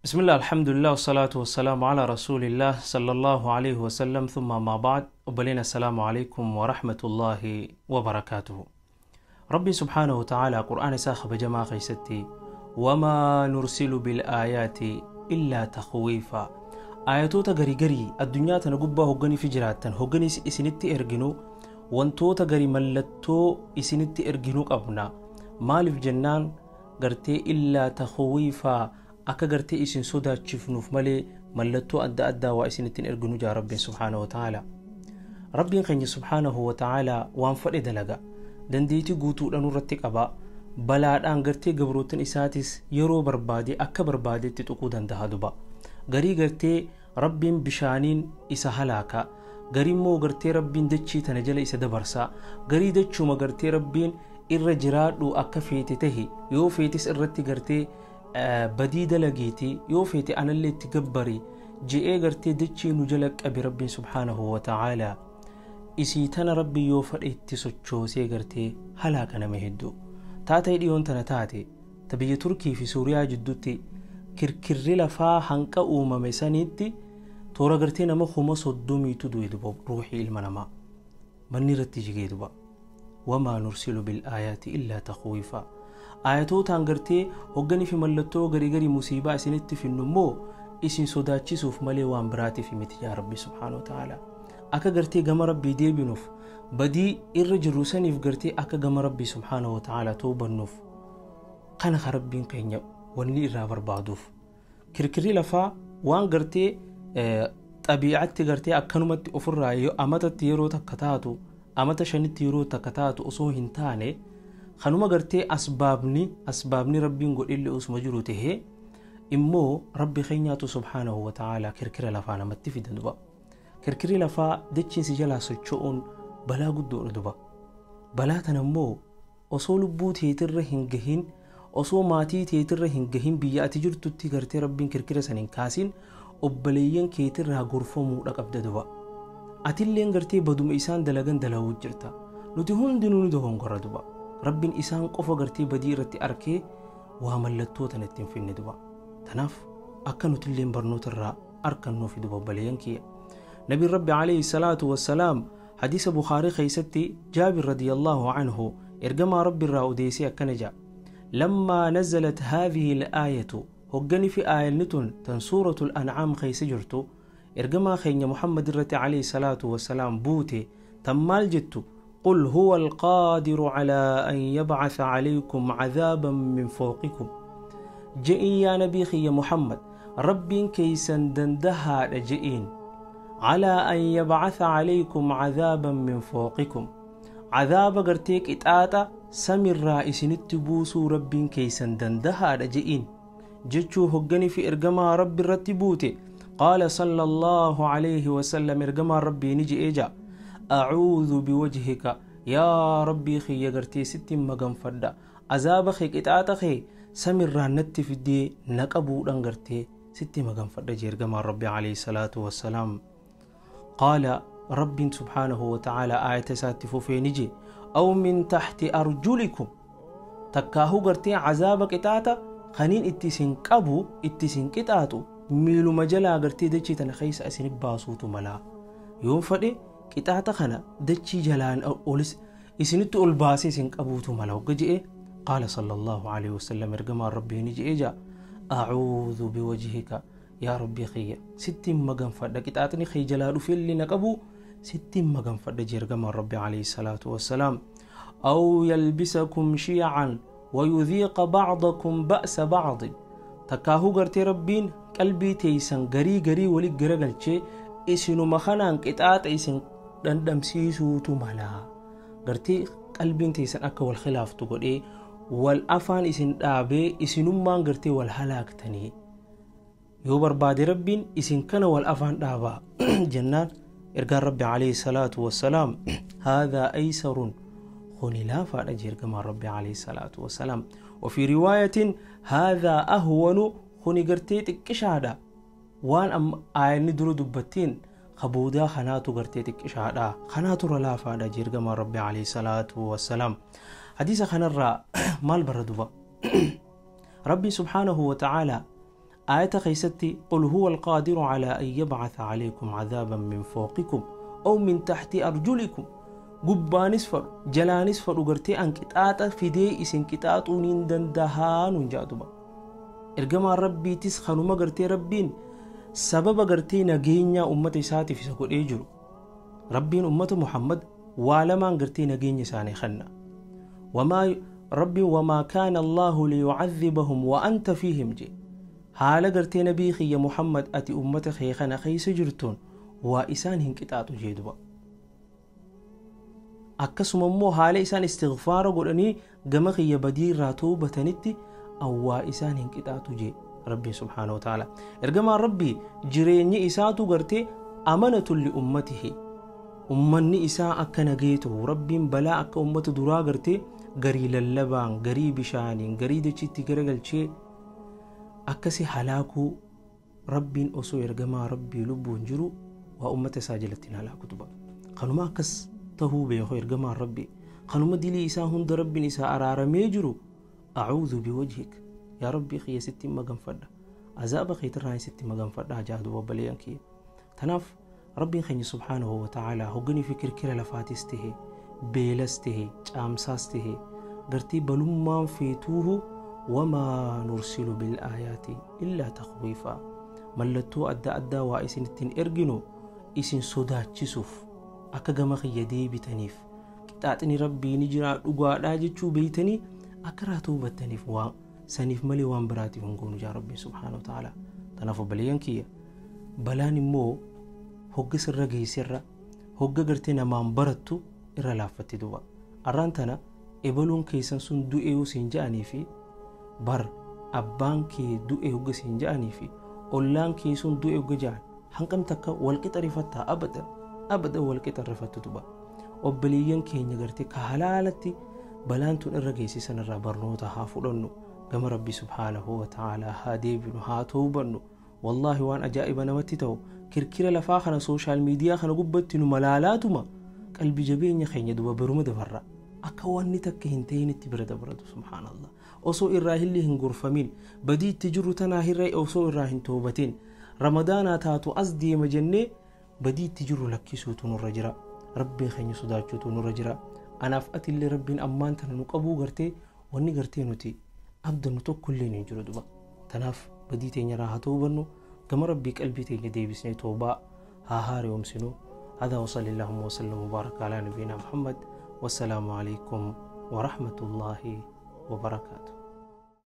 بسم الله الحمد لله والصلاة والسلام على رسول الله صلى الله عليه وسلم ثم ما بعد وبلينا السلام عليكم ورحمة الله وبركاته. ربي سبحانه وتعالى قرآن ساخ بجماعة خيستي وما نرسل بالآيات إلا تخويفا. آياتوتا غري غري الدنيا تنقبا هقني في جراتن هقني إسنتي إرجنو وانتوتا غري ملتو إسنتي إرجنو قبنا مالف جنان غرتي إلا تخويفا akka gartee isin sodaachifnuuf malee mallattoo adda addaa waa isinittiin erginu jaa rabbiin subhaanahu wa ta'ala. Rabbiin keenya subhaanahu wa ta'ala waan fedhe dalaga dandeettii guutuudhaan irratti qaba. Balaadhaan gartee gabrootan isaatis yeroo barbaade akka barbaadetti tuquu danda'a duba. Garii gartee rabbiin bishaaniin isa halaaka, garii immoo gartee rabbiin dachii tana jala isa dabarsa, garii dachuma gartee rabbiin irra jiraadhu akka feete tahi yoo feetis irratti gartee badii dalageeti yoo feete anallee itti gabbari je'ee gartee dachii nu jala qabe rabbiin subhaanahu wa ta'ala. Isii tana rabbi yoo fedhe itti sochoosee gartee halaaka nama hedduu taatee dhiyoon tana taate ta biyya Turkii fi Suuriyaa jidduutti kirkirri lafaa hanqa uumame saniitti toora gartee nama 30,000 du'e duba ruuxii ilma namaa manni irratti jigee duba. Wamaa nursilu bilaayaati illaa takhwiifa. Ayatootaan gartee hogganii fi mallattoo garii garii musiibaa isinitti finnu immoo isin sodaachisuuf malee waan biraatiif miti yaa rabbi subhaanahu wa ta'ala. Akka gartee gama rabbii deebinuuf badii irra jirru saniif gartee akka gama rabbii subhaanahu wa ta'ala toobannuuf kana ka rabbiin keenya wanni irraa barbaaduuf. Kirkirri lafaa waan gartee xabiicatti gartee akkanumatti ofirraa amatatti yeroo takka taatu amata shanitti yeroo takka taatu osoo hin taane kanuma gartee asbaabni rabbiin godhille osuma jiru tahee immoo rabbi keenyaatu subhaanahu wa ta'ala kirkira lafaa namatti fida duba. Kirkirri lafaa dachiinsi jalaa socho'uun balaa guddoodha duba. Balaa tana immoo osoo lubbuu teetirra hin gahin osoo maatii teetirra hin gahin biyya ati jirtutti gartee rabbiin kirkira san hin kaasin obboleeyyan keetirraa gorfamuudha qabda duba. Atilleen gartee baduma isaan dalagan dalaguu jirta. Nuti hundinuu ni dogongorra duba. Rabbiin isaan qofa gartee badii irratti arkee waa mallattoo tana ittiin finne duba. Tanaaf akka nutilleen barnoota irraa arkannuuf duba obboleeyyan kiyya. Nabiin Rabbi alayhi salaatu wassalaam hadiisa Bukhaarii keessatti Jaabir radiyallahu anhu ergamaa Rabbi irraa odeessee akkana jedha. Lammaa nazalat haadhihi al-aayatu hoggani fi aayanni tun tan suuratul an'aam keessa jirtu ergamaa keenya Muhammad irratti alayhi salaatu wassalaam buute tan maal jettu قل هو القادر على أن يبعث عليكم عذابا من فوقكم. جئين يا نبي يا محمد رب كيسا دندها جئين على أن يبعث عليكم عذابا من فوقكم. عذاب قرتيك إتآتا سمر رئيس نتبوسو رب كيسا دندها جئين جتشو هقني في إرقما رب الرتبوتي. قال صلى الله عليه وسلم إرقما ربي نجي إيجا أعوذ بوجهك يا ربي خي يغرتي ستين مغم فدا عذاب خي قطعت خي سمر رانت في دي نقبو دنغرتي ستين مغم فدا جيرغما ربي عليه الصلاة والسلام. قال رب سبحانه وتعالى آية ساتفو في نجي أو من تحت أرجلكم تكاهو غرتي عذاب قطعت خنين اتسين قبو اتسين قطعتو ميلو مجلا غرتي دچي تنخيس اسن باسوتو ملا يوم فدي قطعت خنا دچي جلان اولس اسنت اول باسي سن قبوتو ملاو گجئ. قال صلى الله عليه وسلم ارغما ربي نجي اجا اعوذ بوجهك يا ربي خي ستين مغن فد قطعتني خي جلالو في اللي نقبو ستين مغن فد جرغما ربي عليه الصلاة والسلام. او يلبسكم شيعا ويذيق بعضكم بأس بعض. تكاهو غرتي ربين قلبي تيسن غري غري ولي غرغلچه اسنو مخنان قطعت اسن dandhamsiisuutu mala gartee qalbiin teessan akka wal khilaaftu godhee wal afaan isin dhaabee isinummaan gartee wal halaaktanii yoo barbaade rabbiin isin kana wal afaan dhaabaa jennaan ergaan rabbi alayhi salaatu wassalaam haadhaa aysarun kuni laafaadha jee ergamaan rabbi alayhi salaatu wassalaam. وفي رواية هذا أهون kuni gartee xiqqishaadha waan aayanni dura dubbattiin خبودا خناتو غرتي تكشادا خناتو رلافادا جيرغما ربي عليه الصلاة والسلام. حديث خنرا مال بردوبا ربي سبحانه وتعالى Aayata keessatti qul huwa alqaadiru calaa an yabcatha calaykum cadaaban min fawqikum aw min taxti arjulikum. Gubbaanis fadhu jalaanis fadhu gartee an qixaaxa fidee isin qixaaxuu niin dandahaa nuun ja'a duba. Ergamaan rabbiitis kanuma gartee rabbiin sababa gartee nageenyaa ummata isaatiif isa godhee jiru. Rabbiin ummata Muhammad waa lamaan gartee nageenya isaanii kenna. Wamaa rabbiin wamaa kaana Allaahu liyucadhibahum wa anta fiihim je. Haala gartee nabii kiyya Muhammad ati ummata kee kana keessa jirtuun waa isaan hin qixaaxu jee duba. Akkasuma immoo haala isaan istighfaara godhanii gama kiyya badii irraa toobatanitti awwaa isaan hin qixaaxu jee rabbiin subhaanahu wa ta'ala. Ergamaan rabbii jireenyi isaatu gartee amanatun li ummatihi. Ummanni isaa akka nagee ta'u rabbiin balaa akka ummata duraa gartee garii lallabaan garii bishaaniin garii dachiitti garagalchee akkasi halaakuu rabbiin osoo ergamaa rabbii lubbuun jiru waa ummata isaa jalatti hin halaaku duba. Kanuma akkas tahuu beeku ergamaan rabbii kanuma dilii isaa hunda rabbiin isaa araaramee jiru acuudhu biwajhik yaa rabbii kiyya sitti maganfadha azaaba keetirraa sitti maganfadha jaa duba obboleeyyan kiyya. Tanaaf rabbiin keenya subhaanahu wa ta'aalaa hogganii fi kirkira lafaatis tahe beelas tahe caamsaas tahe gartee balummaan feetuuhu wamaa nursilu bilaayaati illaa takhwiifaa. Mallattoo adda addaa waa isin ittiin erginu isin sodaachisuuf akka gama kiyya deebitaniif qixaaxini rabbii ni jira dhugaadhaa jechuu beeytanii akka irraa toobattaniif waa saniif malee waan biraatiif hin goonu jaa rabbiin subhaanahu wa ta'aalaa. Tanaaf obboleeyyan kiyya balaan immoo hogga sirra geessirra hogga gartee namaan barattu irra laaffatti duba. Arraan tana ebaluun keessan sun du'ee siin ja'anii fi bar abbaan kee du'e hogga siin ja'anii fi ollaan kee sun du'e hogga ja'an hanqam takka walqixa rifattaa abadan abadan walqixa rifattu duba. Obboleeyyan keenya gartee ka halaalatti balaan tun irra geessisan irraa barnoota haa fudhannu gama rabbi subhaanahu wa ta'aalaa haa deebinu haa toobannu. Wallaahi waan ajaa'iba namatti ta'u kirkira lafaa kana sooshaal miidiyaa kana gubbatti nu malaalaatuma qalbi jabeenya keenya duba biruma dabarra akka wanni takka hin ta'initti bira dabaratu subhaanallah. Osoo irraa hilli hin gorfamin badii itti jirru tanaa hirra osoo irraa hin toobatin ramadaanaa taatu as deema jennee badii itti jirru lakkisuutu nurra jira. Rabbiin keenya sodaachuutu nurra jira. Anaaf atillee rabbiin ammaan tana nu qabuu gartee wanni gartee nuti abdannu tokkollee hin jiru duba. Tanaaf badii teenya irraa haa toobannu gama rabbii qalbii teenya deebisnee toobaa haa haaromsinu. هذا وصلى اللهم وسلم وبارك على نبينا محمد والسلام عليكم ورحمة الله وبركاته.